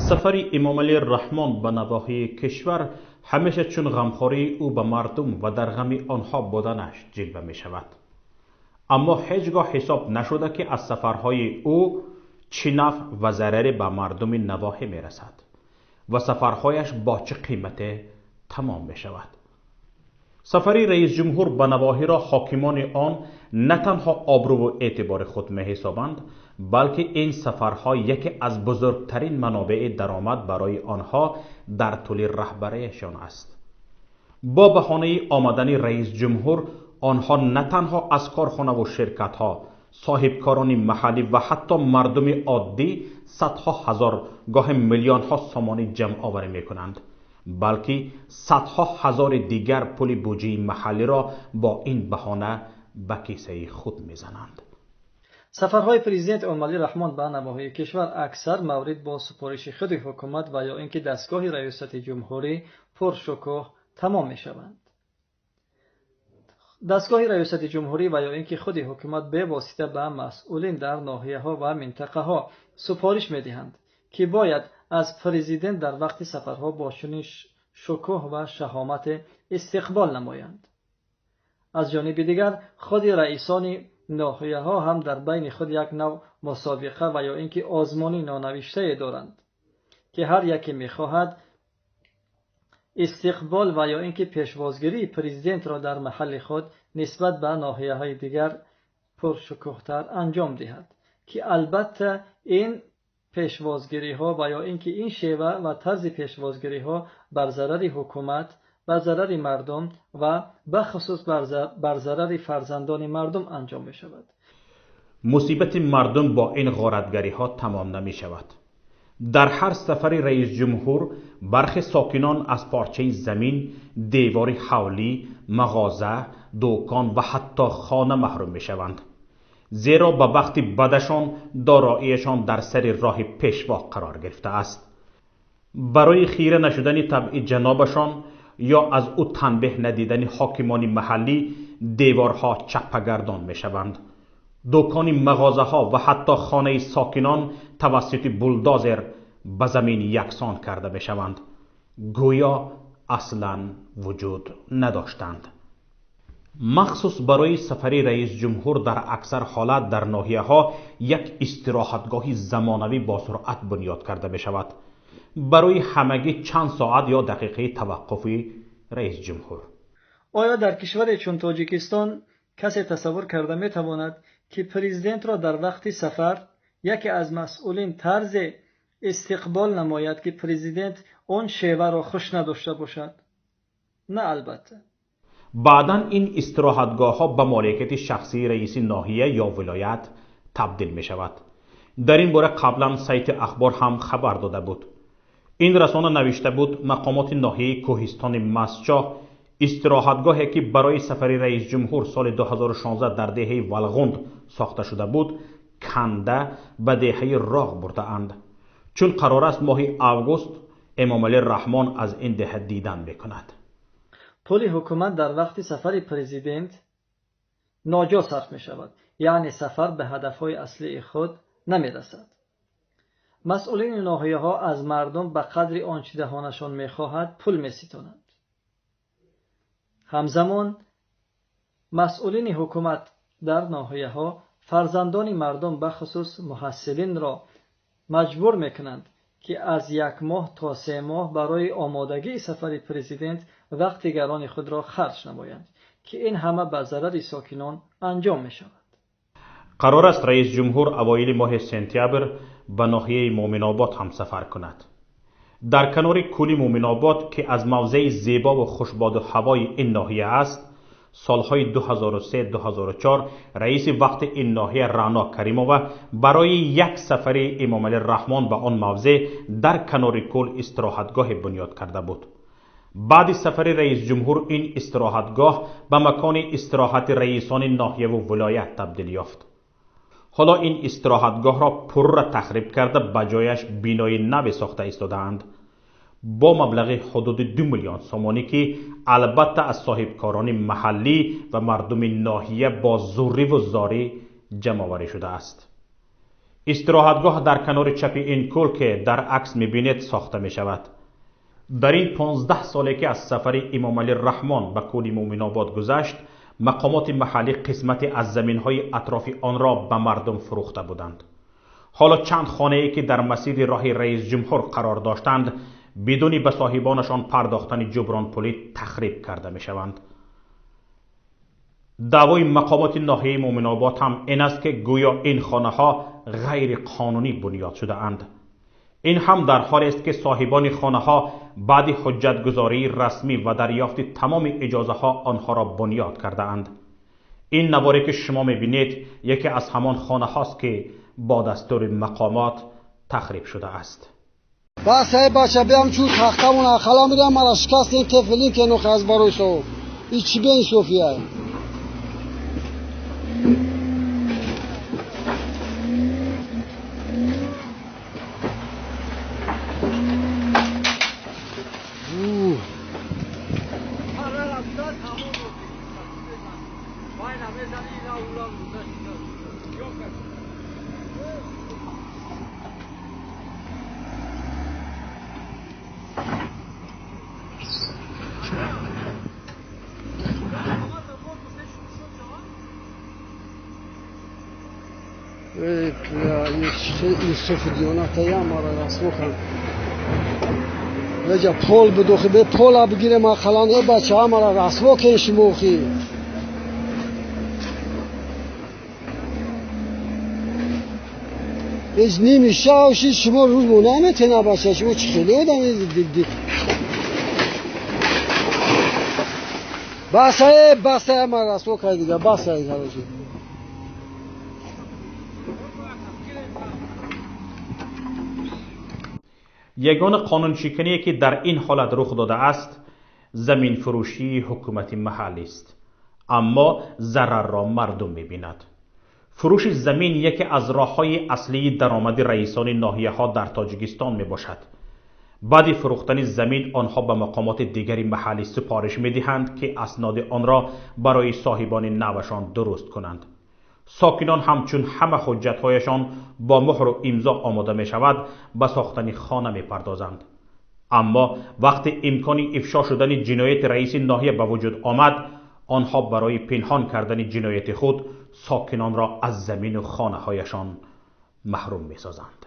Сафари Эмомалӣ Раҳмон ба навоҳии кишвар ҳамеша чун ғамхории ӯ ба мардум ва дар ғами онҳо буданаш ҷилва мешавад. Аммо ҳеҷ гоҳ ҳисоб нашуда, ки аз сафарҳои ӯ чӣ нафъ ва зараре ба мардуми навоҳӣ мерасад ва сафарҳояш бо чӣ қимате тамом мешавад. Сафари раисҷумҳур ба навоҳиро ҳокимони он на танҳо обрӯву эътибори худ меҳисобанд, балки ин сафарҳо яке аз бузургтарин манобеи даромад барои онҳо дар тӯли раҳбарияшон аст. Бо баҳонаи омадани раисҷумҳур онҳо на танҳо аз корхонаву ширкатҳо, соҳибкорони маҳаллӣ ва ҳатто мардуми оддӣ садҳо ҳазор, гоҳе миллионҳо сомонӣ ҷамъоварӣ мекунанд, балки садҳо ҳазори дигар пули буҷаи маҳаллиро бо ин баҳона ба кисаи худ мезананд. Сафарҳои президент Эмомалӣ Раҳмон ба навоҳии кишвар аксар маврид бо супориши худи ҳукумат ва ё ин ки дастгоҳи раёсати ҷумҳурӣ пуршукӯҳ тамом мешаванд. Дастгоҳи раёсати ҷумҳурӣ ва ё ин ки худи ҳукумат бевосита ба масъулин дар ноҳияҳо ва минтақаҳо супориш медиҳанд, ки бояд аз президент дар вақти сафарҳо бо чунин шукӯҳ ва шаҳомате истиқбол намоянд. Аз ҷониби дигар, худи раисони ноҳияҳо ҳам дар байни худ як нав мусобиқа ва ё ин ки озмони нонавиштае доранд, ки ҳар яке мехоҳад истиқбол ва ё ин ки пешвозгирии президентро дар маҳалли худ нисбат ба ноҳияҳои дигар пуршукӯҳтар анҷом диҳад, ки албатта ин пешвозгириҳо ва ё ин ки ин шева ва тарзи пешвозгириҳо бар зарари ҳукумат, бар зарари мардум ва бахусус бар зарари фарзандони мардум анҷом мешавад. Мусибати мардум бо ин ғоратгариҳо тамом намешавад. Дар ҳар сафари раисҷумҳур бархе сокинон аз порчаи замин, девори ҳавлӣ, мағоза, дӯкон ва ҳатто хона маҳрум мешаванд, зеро ба бахти бадашон дороиашон дар сари роҳи пешво қарор гирифтааст. Барои хира нашудани табъи ҷанобашон ё аз ӯ танбеҳ надидани ҳокимони маҳаллӣ деворҳо чаппагардон мешаванд. Дӯкони мағозаҳо ва ҳатто хонаи сокинон тавассути булдозер ба замин яксон карда мешаванд, гӯё аслан вуҷуд надоштанд. Махсус барои сафари раисҷумҳур дар аксар ҳолат дар ноҳияҳо як истироҳатгоҳи замонавӣ бо суръат бунёд карда мешавад барои ҳамагӣ чанд соат ё дақиқаи таваққуфи раисҷумҳур. Оё дар кишваре чун Тоҷикистон касе тасаввур карда метавонад, ки президентро дар вақти сафар яке аз масъулин тарзе истиқбол намояд, ки президент он шеваро хуш надошта бошад? На, албатта. Баъдан ин истироҳатгоҳҳо ба моликияти шахсии раиси ноҳия ё вилоят табдил мешавад. Дар ин бора қаблан сайти Ахбор ҳам хабар дода буд. Ин расона навишта буд, мақомоти ноҳияи кӯҳистони Мастчоҳ истироҳатгоҳе, ки барои сафари раисҷумҳур соли 2016 дар деҳаи Валғунд сохта шуда буд, канда ба деҳаи Роғ бурдаанд, чун қарор аст моҳи август Эмомалӣ Раҳмон аз ин деҳа дидан мекунад. Пули ҳукумат дар вақти сафари президент ноҷо сарф мешавад, яъне сафар ба ҳадафҳои аслии худ намерасад. Масъулини ноҳияҳо аз мардум ба қадри он чӣ даҳонашон мехоҳад пул меситонанд. Ҳамзамон масъулини ҳукумат дар ноҳияҳо фарзандони мардум, бахусус муҳассилинро маҷбур мекунанд, ки аз як моҳ то 3 моҳ барои омодагии сафари президент вақти гарони худро харҷ намоянд, ки ин ҳама ба зарари сокинон анҷом мешавад. Қарор аст раисҷумҳур авоили моҳи сентябр ба ноҳияи Муъминобод ҳам сафар кунад. Дар канори кӯли Муъминобод, ки аз мавзеи зебову хушбоду ҳавои ин ноҳия аст, солҳои 2003-2004 раиси вақти ин ноҳия Раъно Каримова барои як сафари Эмомалӣ Раҳмон ба он мавзеъ дар канори кӯл истироҳатгоҳе бунёд карда буд. Баъди сафари раисҷумҳур ин истироҳатгоҳ ба макони истироҳати раисони ноҳияву вилоят табдил ёфт. Ҳоло ин истироҳатгоҳро пурра тахриб карда ба ҷояш бинои наве сохта истодаанд бо маблағи ҳудуди 2 миллион сомонӣ, ки албатта аз соҳибкорони маҳаллӣ ва мардуми ноҳия бо зурриву зорӣ ҷамъоварӣ шудааст. Истироҳатгоҳ дар канори чапи ин кӯл, ки дар акс мебинед, сохта мешавад. Дар ин 15 соле ки аз сафари Имомалӣ Раҳмон ба кӯли Муъминобод гузашт, мақомоти маҳаллӣ қисмате аз заминҳои атрофи онро ба мардум фурӯхта буданд. Ҳоло чанд хонае ки дар масири роҳи раисҷумҳур қарор доштанд, бидуни ба соҳибонашон пардохтани ҷубронпулӣ тахриб карда мешаванд. Даъвои мақомоти ноҳияи Муъминобод ҳам ин аст, ки гӯё ин хонаҳо ғайриқонунӣ бунёд шудаанд. Ин ҳам дар ҳолест, ки соҳибони хонаҳо баъди ҳуҷҷатгузории расмӣ ва дарёфти тамоми иҷозаҳо онҳоро бунёд кардаанд. Ин наворе ки шумо мебинед, яке аз ҳамон хонаҳост, ки бо дастури мақомот тахриб шудааст. Бас эй бача, биям чун тахтамон ахала мирам, мара шикастем тефлин ке нохи аз барои соҳиб. И чӣ беинсофия? Реҷа пол бидохи, бе пола бигирем ақаллан, э бача, ҳамара расво кен шумохи. Ҳеҷ ними шавши шумо рӯз мо наметена бача, шумо чӣ хеле одами. Баса, э баса, ҳамара расво кай дига, баса, короче. Ягона қонуншикание ки дар ин ҳолат рух додааст, заминфурӯшии ҳукумати маҳаллист, аммо зарарро мардум мебинад. Фурӯши замин яке аз роҳҳои аслии даромади раисони ноҳияҳо дар Тоҷикистон мебошад. Баъди фурӯхтани замин онҳо ба мақомоти дигари маҳаллӣ супориш медиҳанд, ки асноди онро барои соҳибони навашон дуруст кунанд. Сокинон ҳам чун ҳама ҳуҷҷатҳояшон бо муҳру имзо омода мешавад, ба сохтани хона мепардозанд. Аммо вақте имкони ифшо шудани ҷинояти раиси ноҳия ба вуҷуд омад, онҳо барои пинҳон кардани ҷинояти худ сокинонро аз замину хонаҳояшон маҳрум месозанд.